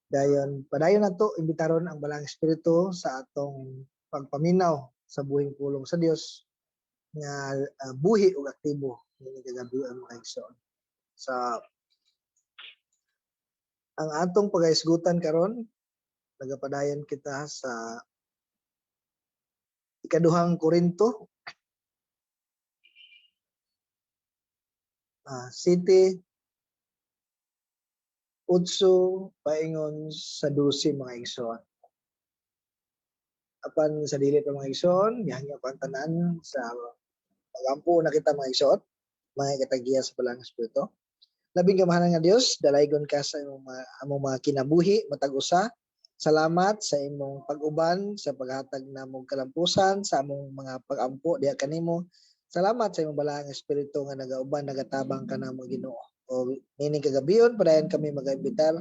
Dayon padayon nato imbitaron ang Balaang Espiritu sa atong pagpaminaw sa buhing pulong sa Dios nga buhi ug aktibo niini kagabi, mga igsoon. Sa ang atong pagahisgutan karon, nagapadayon kita sa Ikaduhang Korinto 7:8 paingon sa 12, mga igsoon. Apan sa dili pa, mga igsoon, gihangyo ko ang tanan sa pagampo na kita, mga igsoon, mga katagiya sa Balaang Espiritu. Labing kamahalan nga Dios, dalaygon ka sa imong mga, among mga kinabuhi matag usa. Salamat sa imong pag-uban, sa paghatag namong kalampusan sa among mga pag-ampo diha kanimo. Salamat sa imong Balaang Espiritu nga nagauban, nagatabang kanamo, Ginoo. O nining kagabion, padayon kami magaibitar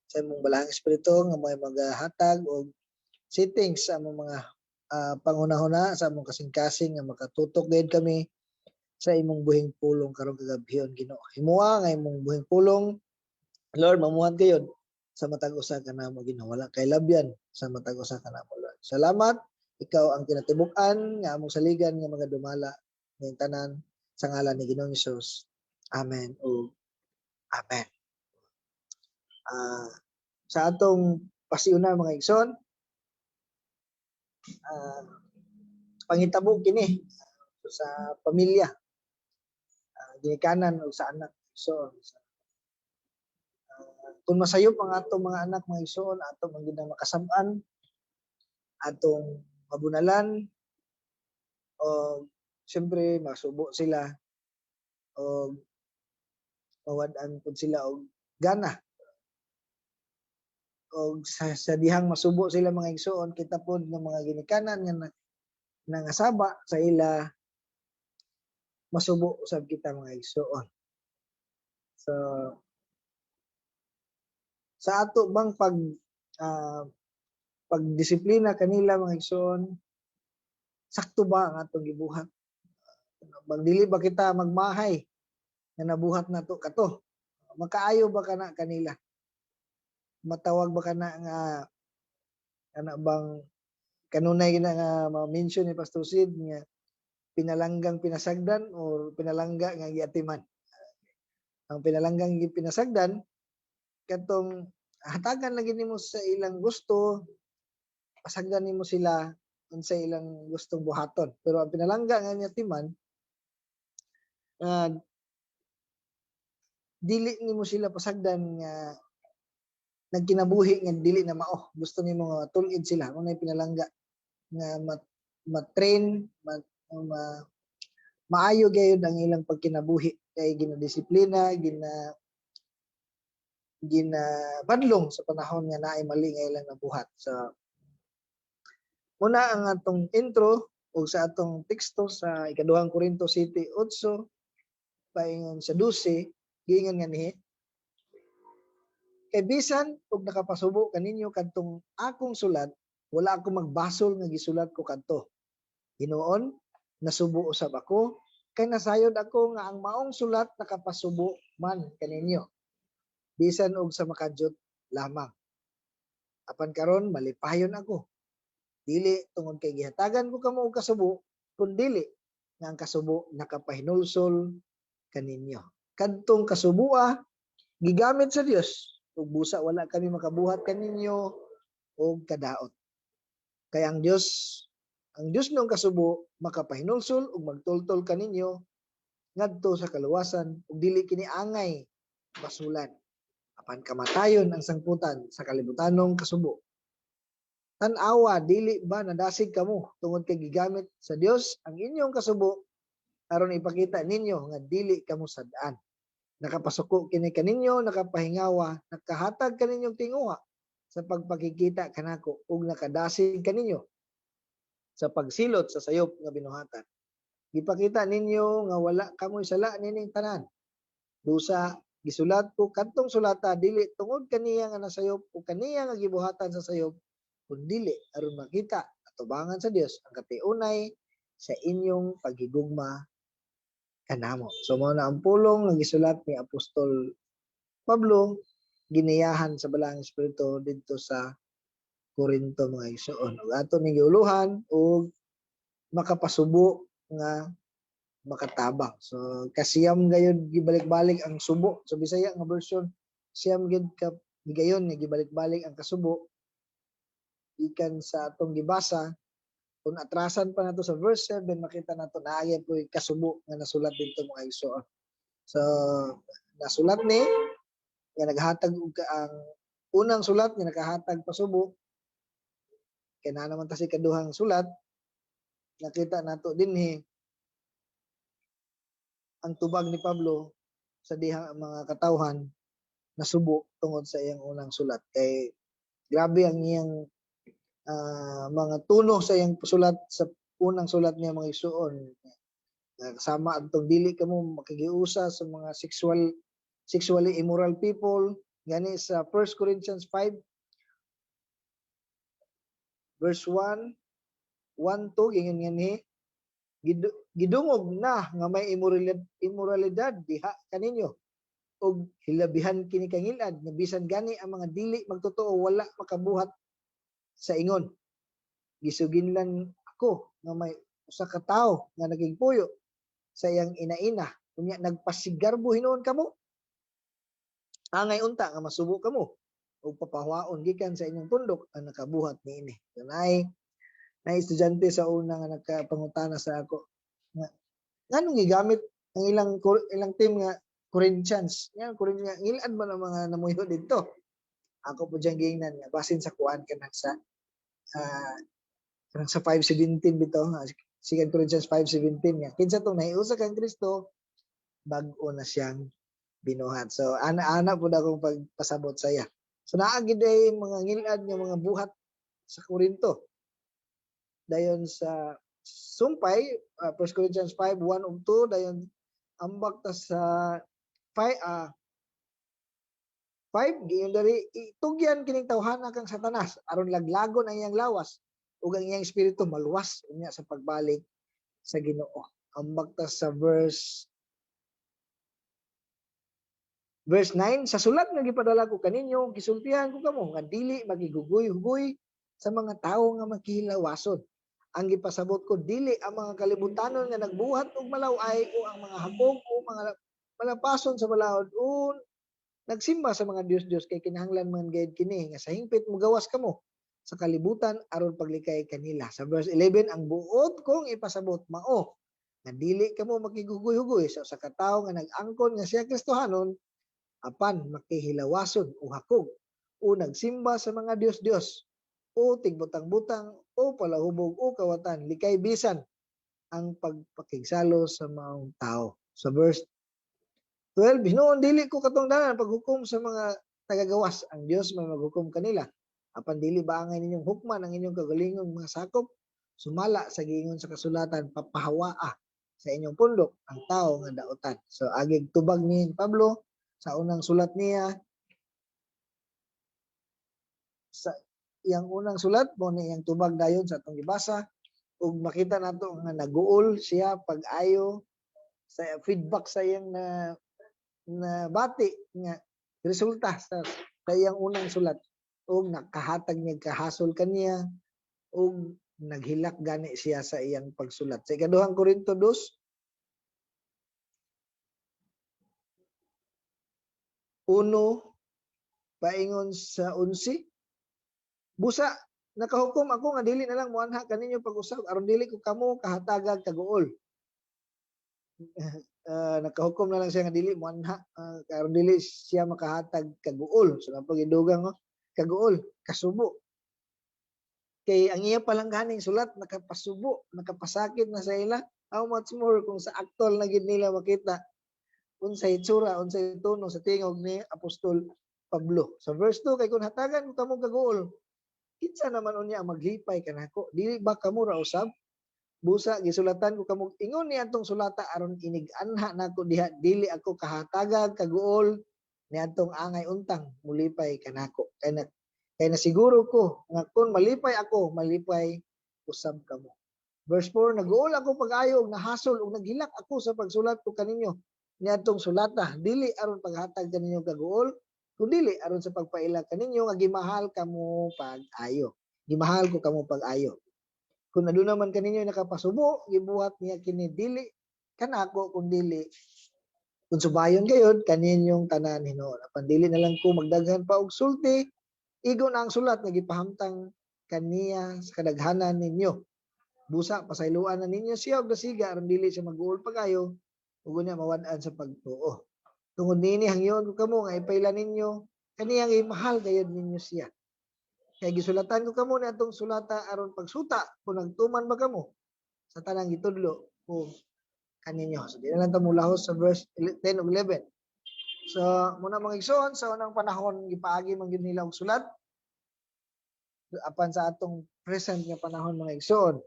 sa imong Balaang Espiritu nga may magahatag og settings sa among mga panghuna-huna, sa among kasing-kasing, nga makatutok gayud kami sa imong buhing pulong karong kagabion, Ginoo. Himoa nga imong buhing pulong, Lord, mamuhat gayud sa matag usa kanamo, Ginoo. Wala kay labyan sa matag usa kanamo, Lord. Salamat, ikaw ang kinatibuk-an nga among saligan nga mga dumala ning tanan, sa ngalan ni Ginoong Hesus. Amen ug amen. Sa atong pasiuna, mga igsoon, pangitabo kini sa pamilya, ginikanan o sa anak, igsoon. Kung masayop ang atong mga anak, mga igsoon, ato man gid makasab-an, atong mabunalan, o siyempre masubo sila o mawad-an pud sila og gana. Og sa dihang masubo sila, mga igsoon, kita pod nga mga ginikanan nga nangasaba sa ila, masubo usab kita, mga igsoon. So sa ato bang pagdisiplina kanila, mga igsoon, sakto ba ang atong gibuhat? Bang dili ba kita magmahay nga nabuhat nato kato? Makaayo ba kana kanila? Matawag ba kana nga kana bang kanunay gina nga ma-mention ni Pastor Sid nga pinalanggang pinasagdan or pinalangga nga giatiman? Ang pinalanggang pinasagdan, katong hatagan lagi nimo sa ilang gusto, pasagdan nimo sila unsa ilang gustong buhaton. Pero ang pinalangga nga giatiman, dili nimo sila pasagdan nga nagkinabuhi nga dili na mao. Gusto nimo nga tul-id sila. Mao na pinalangga nga ma-train, maayo gayud ang ilang pagkinabuhi kay ginadisiplina, gina badlong sa panahon nga naay mali nga ilang nabuhat. So muna ang atong intro ug sa atong teksto sa Ikaduhang Korinto 7:8 paingon sa 12, giingon nga nihi: "Kay bisan og nakapasubo kaninyo kadtong akong sulat, wala ako magbasol nga gisulat ko kadto. Hinuon, nasubo usab ako kay nasayod ako nga ang maong sulat nakapasubo man kaninyo, bisan og sa makadyot lamang. Apan karon malipayon ako, dili tungod kay gihatagan ko kamo og kasubo, kun dili nga ang kasubo nakapahinulsol kaninyo. Kadtong kasubua gigamit sa Dios ug busa wala kami makabuhat kaninyo og kadaot. Kay ang Dios nung kasubo makapahinulsol ug magtultol kaninyo ngadto sa kaluwasan, ug dili kini angay basulan, apan kamatayon ang sangputan sa kalibutanong kasubo. Tan-awa, dili ba nadasig kamo tungod kay gigamit sa Dios ang inyong kasubo aron ipakita ninyo nga dili kamo sad-an? Nakapasuko kini kaninyo, nakapahingawa, nakahatag kaninyong tinguha sa pagpakikita kanako ug nakadasig kaninyo sa pagsilot sa sayop nga binuhatan. Gipakita ninyo nga wala kamoy sala nining tanan. Busa gisulat ko kadtong sulata dili tungod kaniya nga nasayop o kaniya nga gibuhatan sa sayop, kundili aron makita atubangan sa Dios ang katiunay sa inyong paghigugma kanamo." So mao na ang pulong nga gisulat ni Apostol Pablo giniyahan sa Balaang Espiritu didto sa Corinto, mga igsoon. Ug ato ning giuluhan og makapasubo nga makatabang. So kasiyam gayud gibalik-balik ang subo sa Bisaya nga version. Siyam gyud ka higayon nga gibalik-balik ang kasubo gikan sa atong gibasa. Kung atrasan pa nato sa verse 7, makita nato naa po kasubo nga nasulat didto, mga igsoon. So nasulat ni nga naghatag og ang unang sulat nga nakahatag pasubo, kay naa naman ta sa ikaduhang sulat. Nakita nato dinhi ang tubag ni Pablo sa dihang ang mga katawhan nasubo tungod sa iyang unang sulat, kay grabe ang iyang mga tono sa iyang sulat, sa unang sulat niya, mga igsuon. Kasama adtong dili kamo makigiusa sa mga sexually immoral people. Gani sa 1 Corinthians 5 verse 1 1 2, gingon nga ni gidungog na nga may immoralidad diha kaninyo, ug hilabihan kini kangilad nga bisan gani ang mga dili magtotoo wala makabuhat sa ingon. Gisuginlan ako nga may usa ka tawo nga naging puyo sa iyang inaina. Unya nagpasigarbo hinuon kamo? Angay unta nga masubo kamo ug papahuwaon gikan sa inyong pundok ang nakabuhat niini. So, naay estudyante sa una nga nakapangutana sa ako nga nganong gigamit ang ilang team nga Corinthians nga Corinthians, ngilad man ang mga namuyo didto. Ako po diyang giingnan nga basin sa kuan, kanang sa kanang sa 5:17 bitaw, 2 Corinthians 5:17, nga kinsa tong nahiusa kang Kristo, bag-o na siyang binuhat. So ana-ana pud akong pagpasabot sa iya. So naa gid ay mga ngilad nga mga buhat sa Corinto. Dayon sa sumpay, 1 Corinthians 5:1 ug 2, dayon ambak ta sa 5 5, giyon diri, itugyan kining tawhana kang Satanas aron laglagon ang iyang lawas ug ang iyang espiritu maluwas unya sa pagbalik sa Ginoo. Ambak ta sa verse 9, sa sulat nga gipadala ko kaninyo, gisultihan ko kamo nga dili makighugoy-hugoy sa mga tawo nga makihilawason. Ang gipasabot ko dili ang mga kalibutanon nga nagbuhat og malaw-ay o ang mga hapog o mga malapason sa balaod o nagsimba sa mga Dios-Dios, kay kinahanglan man gayud kini nga sa hingpit mogawas kamo sa kalibutan aron paglikay kanila. Sa verse 11, ang buot kong ipasabot mao nga dili kamo makighugoy-hugoy sa usa ka tawo nga nag-angkon nga siya Kristohanon apan makihilawason o hakog o nagsimba sa mga Dios-Dios o tigbutang-butang o palahubog o kawatan. Likay bisan ang pagpakigsalo sa maong tao. Sa verse 12, hinuon dili ko katungdanan paghukom sa mga tagagawas. Ang Dios may maghukom kanila. Apan dili ba angay ninyong hukman ang inyong kagalingong mga sakop? Sumala sa giingon sa kasulatan, papahawaa sa inyong pundok ang tao nga dautan. So agig tubag ni Pablo sa unang sulat niya, sa iyang unang sulat mo ni iyang tubag dayon sa atong gibasa, ug makita nato nga naguol siya pag-ayo sa feedback sa iyang na na bati nga resulta sa iyang unang sulat, ug nakahatag niya kahasol kaniya ug naghilak gani siya sa iyang pagsulat. Sa Ikaduhang Korinto 2, 1 paingon sa 11, busa nakahukom ako nga dili na lang moanha kaninyo pag-usab aron dili ko kamo kahatagag kaguol. Nakahukom na lang siya nga dili moanha aron dili siya makahatag kaguol. So napagidugang, oh, kaguol, kasubo. Kay ang iya palang ganing sulat nakapasubo, nakapasakit na sa ila. How much more kung sa actual na gid nila makita unsay itsura, unsay tono sa tingog ni Apostol Pablo. Sa verse 2, kay kung hatagan ko kamo kaguol, kinsa naman unya ang maglipay kanako? Dili ba kamo ra usab? Busa gisulatan ko kamo ingon ni atong sulata aron inig-anha nako diha dili ako kahatagag kaguol niadtong angay untang mulipay kanako. Kay nasiguro ko nga kung malipay ako, malipay usab kamo. Verse 4, naguol ako pag-ayo ug nahasol ug naghilak ako sa pagsulat ko kaninyo niadtong sulata, dili aron paghatag kaninyo kaguol. Kundili aron sa pagpaila kaninyo nga gimahal kamo pag-ayo. Gimahal ko kamo pag-ayo. Kung aduna man kaninyo nakapasubo, gibuhat niya kini dili kanako kundili kung subayon gayod kaninyong tanan hinuon. Apan dili na lang ko magdaghan pa og sulti, igo na ang sulat nga gipahamtang kaniya sa kadaghanan ninyo. Busa pasayloan na ninyo siya og dasiga aron dili siya mag-uol pag-ayo ug unya mawad-an sa pagtuo. Tungod niini hangyoon ko kamo nga ipaila ninyo kaniya nga mahal gayud ninyo siya. Kay gisulatan ko kamo ni atong sulata aron pagsuta kung nagtuman ba kamo sa tanang gitudlo ko kaninyo. So di na lang ta mulahos sa verse 10 ug 11. So muna, mga igsoon, sa unang panahon gipaagi man gyud nila og sulat. Apan sa atong present nga panahon, mga igsoon,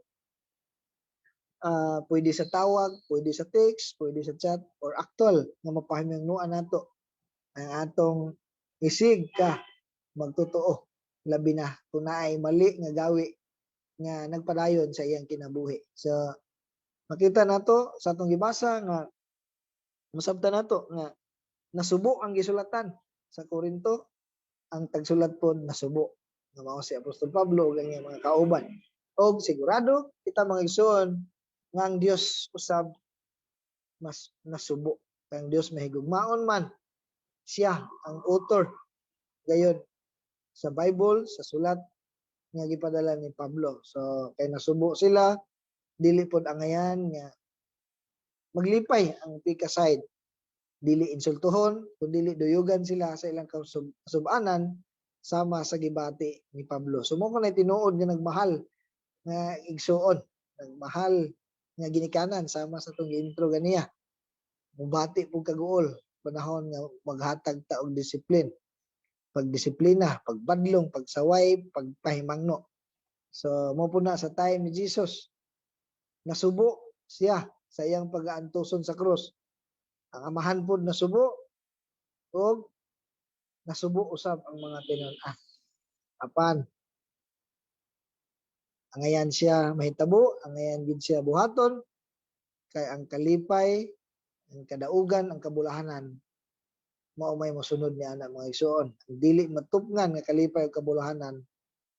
pwede sa tawag, pwede sa text, pwede sa chat or actual nga mapahimangnuan nato ang atong isig ka magtotoo, labi na kung naay mali nga gawi nga nagpadayon sa iyang kinabuhi. So makita nato sa atong gibasa nga masabtan nato nga nasubo ang gisulatan sa Korinto, ang tagsulat pod nasubo nga mao si Apostol Pablo ug ang iyang mga kauban. Og sigurado kita, mga igsoon, nga ang Dios usab mas nasubo. Kay ang Dios mahigugmaon man, siya ang author gayon sa Bible, sa sulat nga gipadala ni Pablo. So kay nasubo sila, dili pod angayan nga maglipay ang pika side. Dili insultuhon, kun dili duyugan sila sa ilang kasubanan sama sa gibati ni Pablo. So mao na tinuod nga nagmahal nga igsuon, nagmahal nga ginikanan sama sa atong intro ganiya. Mubati pug kaguol panahon nga maghatag ta og disiplin. Pagdisiplina, pagbadlong, pagsaway, pagpahimangno. So mao po na sa time ni Jesus, nasubo siya sa iyang pag-aantuson sa krus. Ang Amahan pod nasubo ug nasubo usab ang mga tinun-an. Apan angayan siya mahitabo, angayan gid siya buhaton kay ang kalipay, ang kadaugan, ang kabulahanan mao may mosunod ni ana, mga igsuon. Ang dili matupngan nga kalipay ug kabulahanan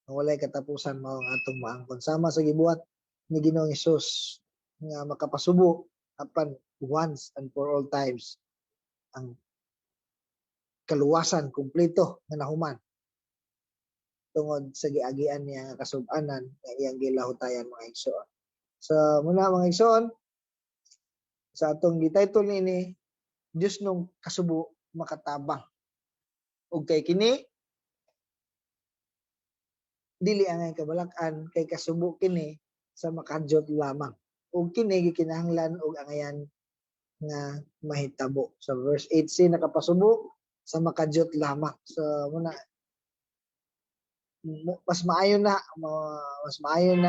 nga walay katapusan mao ang atong maangkon sama sa gibuhat ni Ginoong Hesus nga makapasubo apan once and for all times ang kaluwasan kumpleto nga nahuman tungod sa giagian niya nga kasub-anan nga iyang gilahutayan, mga igsoon. So muna, mga igsoon, sa atong gititle niini, Diyos nung kasubo makatabang. Ug kay kini dili angay kabalak-an kay kasubo kini sa makadyot lamang. Ug kini gikinahanglan og angayan nga mahitabo. Sa verse 8c, nakapasubo sa makadyot lamang. So muna mas maayo na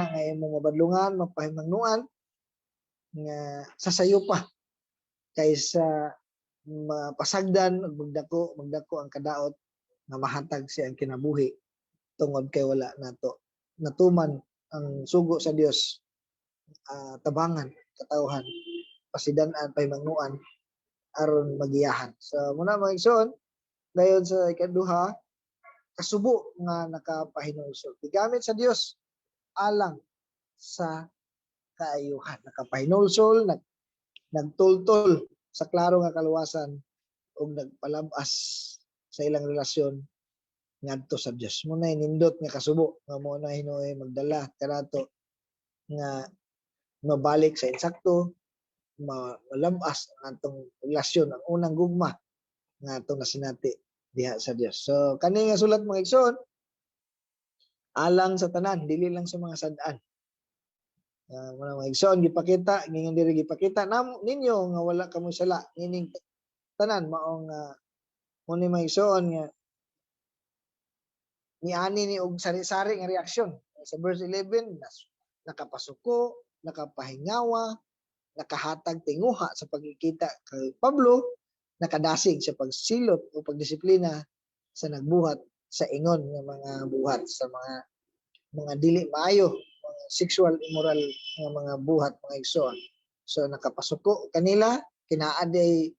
nga imong mabadlungan, mapahimangnuan nga sa sayo pa kaysa mapasagdan ug magdako magdako ang kadaot nga mahatag siya ang kinabuhi tungod kay wala nato natuman ang sugo sa Dios, tabangan katawhan, pasidan-an, pahimangnuan aron magiyahan. So muna, mga igsoon, dayon sa ikaduha, kasubo nga nakapahinulsol. Gigamit sa Dios alang sa kaayuhan. Nakapahinulsol, nagtultol sa klaro nga kaluwasan ug nagpalabas sa ilang relasyon ngadto sa Dios. Muna nindot nga kasubo nga mo na hinuoy magdala kanato nga mabalik sa insakto, malabas ang atong relasyon, ang unang gugma nga atong nasinati diha sa Dios. So kani nga sulat, mga igsoon, alang sa tanan, dili lang sa mga sad-an. Mga igsoon, gipakita, ngingon diri, gipakita namo ninyo nga wala kamo sala nining tanan maong mo ni, mga igsoon, nga niani ni og sari-sari nga reaksyon. Sa verse 11, nakapasuko, nakapahingawa, nakahatag tinguha sa pagkikita kay Pablo, nakadasig sa pagsilot o pagdisiplina sa nagbuhat sa ingon nga mga buhat, sa mga dili maayo, mga sexual immoral nga mga buhat, mga igsoon. So nakapasuko kanila, kinaa day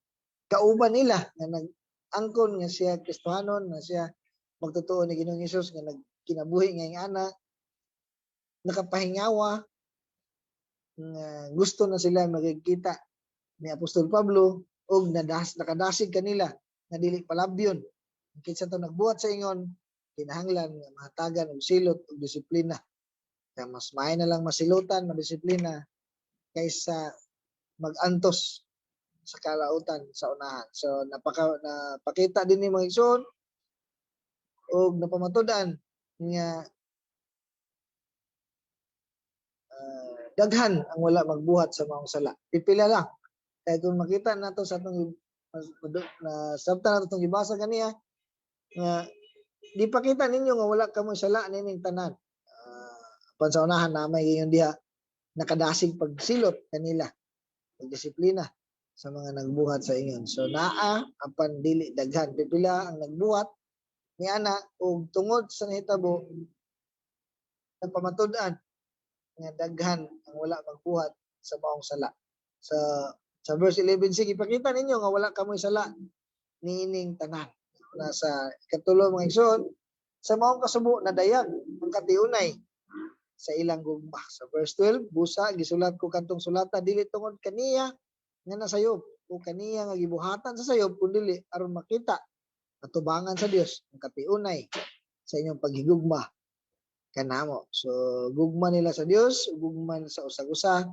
kauban nila nga nag nag-angkon nga siya Kristohanon, nga siya magtotoo ni Ginoong Hesus, nga nagkinabuhi nga ingana, nakapahingawa nga gusto na sila magkita ni Apostol Pablo og nakadasig kanila nga dili palabyon. Kinsa to nagbuhat sa ingon, kinahanglan nga mahatagan og silot ug disiplina. Kaya mas maayo na lang masilutan, madisiplina, kaysa magantos sa kalautan sa unahan. So napakita din ni mga igsoon og napamatud-an nga daghan ang wala magbuhat sa maong sala. Pipila lang. Kaya kung makita nato sa atong na sabta nato itong gibasa ganiya nga gipakita ninyo nga wala kamo sala nining tanan. Apan sa unahan na may ingon diha, nakadasig pagsilot kanila, pagdisiplina sa mga nagbuhat sa ingon. So naa, apan dili daghan, pipila ang nagbuhat ni ana, ug tungod sa nahitabo, napamatud-an nga daghan ang wala magbuhat sa maong sala. Sa verse 11, sige, ipakita ninyo nga wala kamoy sala niining tanan. Nasa ikatulo, mga igsoon, sa maong kasubo nadayag ang katiunay sa ilang gugma. Sa verse 12, "Busa gisulat ko kantong sulata dili tungod kaniya nga nasayop o kaniya nga gibuhatan sa sayop, kundili aron makita atubangan sa Dios ang katiunay sa inyong paghigugma kanamo." So gugma nila sa Dios, gugma sa usag-usa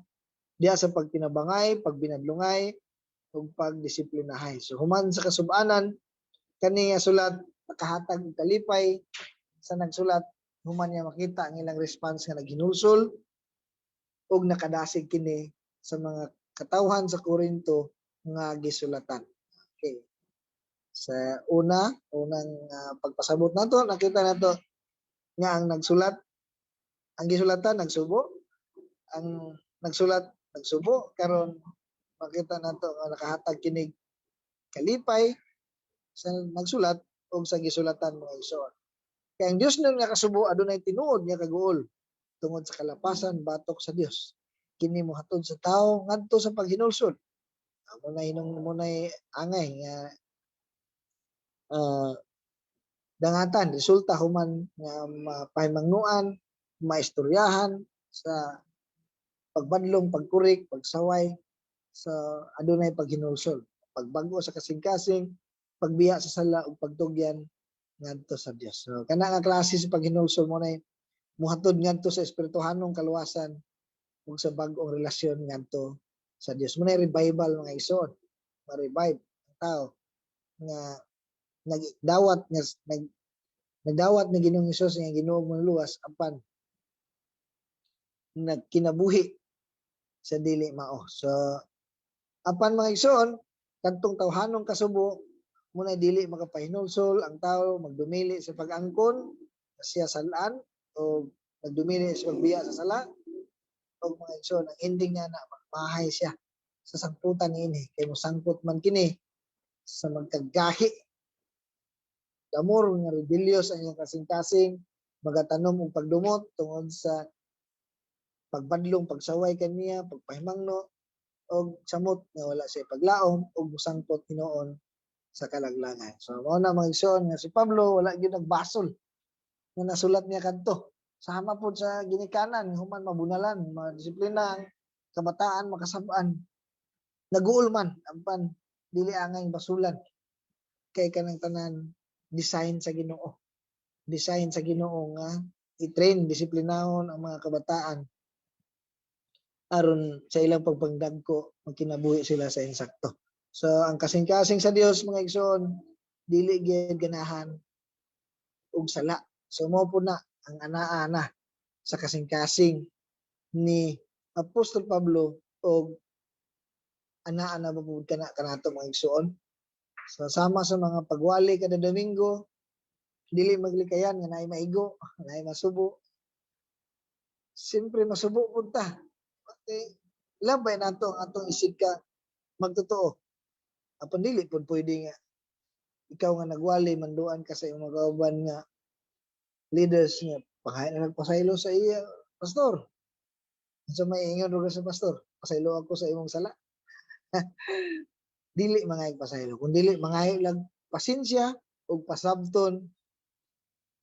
diha sa pagtinabangay, pagbinadlungay ug pagdisiplinahay. So human sa kasubanan, kani nga sulat nakahatag og kalipay sa nagsulat human niya makita ang ilang response nga naghinulsol ug nakadasig kini sa mga katawhan sa Corinto nga gisulatan. Okay. Sa unang pagpasabot nato, nakita nato nga ang nagsulat, ang gisulatan nagsubo, ang nagsulat nagsubo. Karon makita nato nga nakahatag kinig kalipay sa nagsulat o sa gisulatan, mga igsoon. Kay ang Dios nun nga kasubo adunay tinuod nga kaguol tungod sa kalapasan batok sa Dios. Kini mohatod sa tawo ngadto sa paghinulsol. Mo na hinong mo na angay nga dangatan, resulta human nga mapahimangnuan, maistoryahan sa pagbadlong, pagkurik, pagsaway, sa adunay paghinulsol, pagbag-o sa kasing-kasing, pagbiya sa sala ug pagtugyan ngadto sa Dios. So kana nga klase sa paghinulsol mo na muhatod ngadto sa espirituhanong kaluwasan ug sa bag-ong relasyon ngadto sa Dios. Mo na revival, mga igsoon. Ma-revive ang tao nga nagdawat nga nagdawat ni Ginoong Hesus nga Ginoo manluwas apan nagkinabuhi sa dili mao. So apan, mga igsoon, kadtong tawhanong kasubo muna dili makapahinulsol ang tao, magdumili sa pag-angkon siya salaan o nagdumili sa pagbiya sa sala. Og mga igsoon, ang ending niya na mahay siya sa sangputan niini, kay mosangpot man kini sa magkagahi, damor nga rebellious ang iyang kasing-kasing, magatanom og pagdumot tungod sa pagbadlong, pagsaway kaniya, pagpahimangno og samot nga wala siya paglaom og mosangpot hinuon sa kalaglagan. So mao na, mga igsoon, nga si Pablo wala gyud nagbasol nga nasulat niya kadto. Sama pod sa ginikanan, human mabunalan, madisiplina ang kabataan, makasab-an. Naguol man, ampan dili angay basulan. Kay kanang tanan design sa Ginoo. Design sa Ginoo nga i-train, disiplinahon ang mga kabataan aron sa ilang pagpangdagko magkinabuhi sila sa insakto. So ang kasing-kasing sa Dios, mga igsoon, dili gyud ganahan og sala. So mo po na ang anaa-ana sa kasing-kasing ni Apostol Pablo og anaa na ba pud kana kanato, mga igsoon. So sama sa mga pagwali kada Domingo, dili maglikayan nga naay maigo, naay masubo. Siyempre masubo pud ta. Okay. Labay nato ang atong isig ka magtotoo. Apan dili pud pwede nga ikaw nga nagwali manduan ka sa imong mga kauban nga leaders nga panghain na nagpasaylo sa iya, pastor. Unsa may ingon ro sa pastor? "Pasaylo ako sa imong sala." Dili mga pasaylo. Kung dili mangayo lang pasaylo pasensya ug pasabton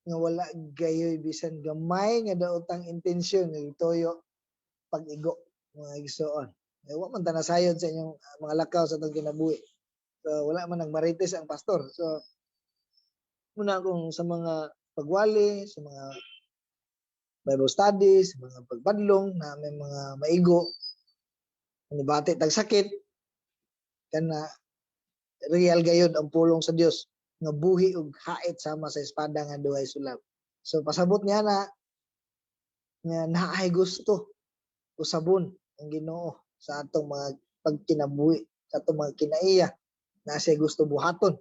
nga wala gayoy bisan gamay nga daotang intensyon nga gituyo pag-igo, mga igsoon. Eh, wa man ta nasayod sa inyong mga lakaw sa atong kinabuhi. So wala man nagmarites ang pastor. So muna kung sa mga pagwali, sa mga Bible studies, sa mga pagbadlong na may mga maigo, nibati tag sakit, kana real gayud ang pulong sa Dios nga buhi ug hait sama sa espada nga duhay sulab. So pasabot niya na nga naay gusto usabon ang Ginoo sa atong mga pagkinabuhi, sa atong mga kinaiya, na siya gusto buhaton.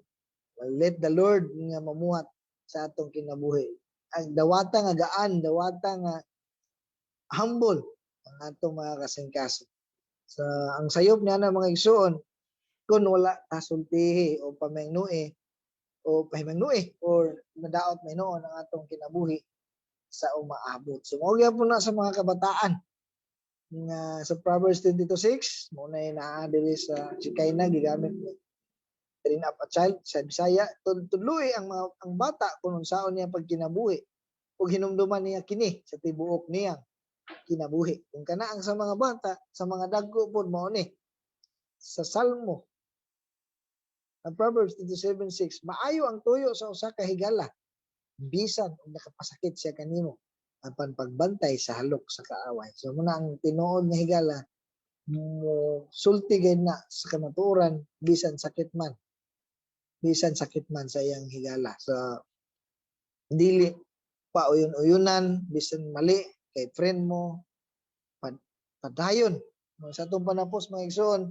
Let the Lord nga mamuhat sa atong kinabuhi. Ang dawata nga gaan, dawata nga humble ang atong mga kasingkaso. Sa ang sayop niya na, mga igsuon, kung wala ta sultihi o pamengnuhi o pahimangnuhi or madaot may noon ang atong kinabuhi sa umaabot. So mao gyapon na sa mga kabataan nga sa Proverbs 22:6 mo na naa diri sa Shekinah, gigamit ni "Train up a child" sa Bisaya, tudloi ang mga ang bata kung unsaon niya pagkinabuhi ug hinumduman niya kini sa tibuok niyang kinabuhi. Kung kana ang sa mga bata, sa mga dagko pod mao ni sa Salmo, ang Proverbs 27:6, "Maayo ang tuyo sa usa ka higala bisan og nakapasakit siya kanimo apan pagbantay sa halok sa kaaway." So muna ang tinuod nga higala mo sulti gay na sa kamatuoran bisan sakit man, bisan sakit man sa iyang higala. So dili pa uyon-uyunan bisan mali kay friend mo, padayon. Sa atong panapos, mga igsoon,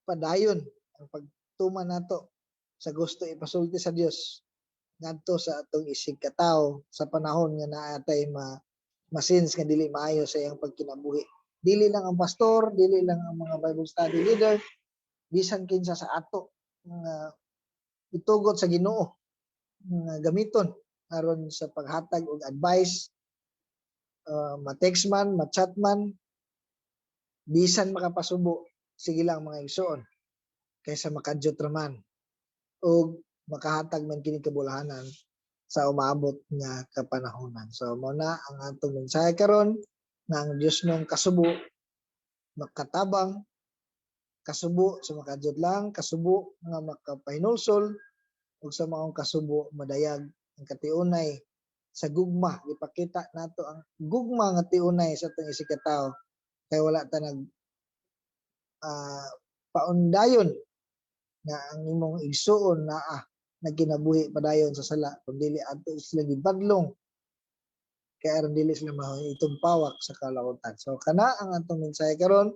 padayon ang pagtuman nato sa gusto ipasulti sa Dios ngadto sa atong isig katawo sa panahon nga naatay ma masins nga dili maayo sa iyang pagkinabuhi. Dili lang ang pastor, dili lang ang mga Bible study leader, bisan kinsa sa ato nga itugot sa Ginoo nga gamiton aron sa paghatag og advice, ma-text man, ma-chat man, bisan makapasubo, sige lang, mga igsoon, kaysa makadyot raman og makahatag man kini kabulahanan sa umaabot nga kapanahonan. So mo na ang atong mensahe karon nga ang Dios nung kasubo makatabang, kasubo sa makadyot lang, kasubo nga makapahinulsol, ug sa maong kasubo madayag ang katiunay sa gugma. Ipakita nato ang gugma nga tiunay sa atong isig katawo kay wala ta nag paundayon nga ang imong igsuon naa nagkinabuhi padayon sa sala, kun dili ato sila gibadlong kay aron dili sila itumpawak sa kalautan. So kana ang atong mensahe karon.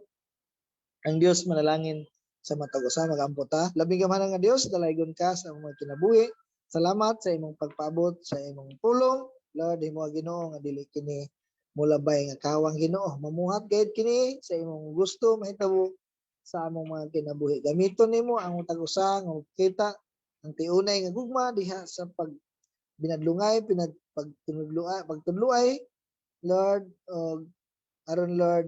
Ang Dios manalangin sa matag usa. Magampo ta. Labing gamhanan nga Dios, dalaygon ka sa among mga kinabuhi. Salamat sa imong pagpaabot sa imong pulong. Lord, imo Ginoo nga dili kini mulabay nga kawang, Ginoo. Mamuhat gayud kini sa imong gusto mahitabo sa among mga kinabuhi. Gamiton nimo ang matag usa nga makita ang tiunay nga gugma diha sa pag binadlungay, pinag pagtunudluay, pagtudluay, Lord, og aron, Lord,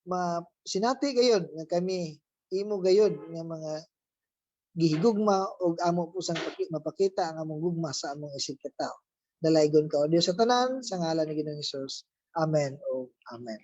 ma sinati gayud nga kami imo gayud nga mga gihigugma og amo po sang mapakita ang among gugma sa among isig katawo. Dalaygon ka, O Dios, sa tanan, sa ngalan ni Ginoong Hesus. Amen o amen.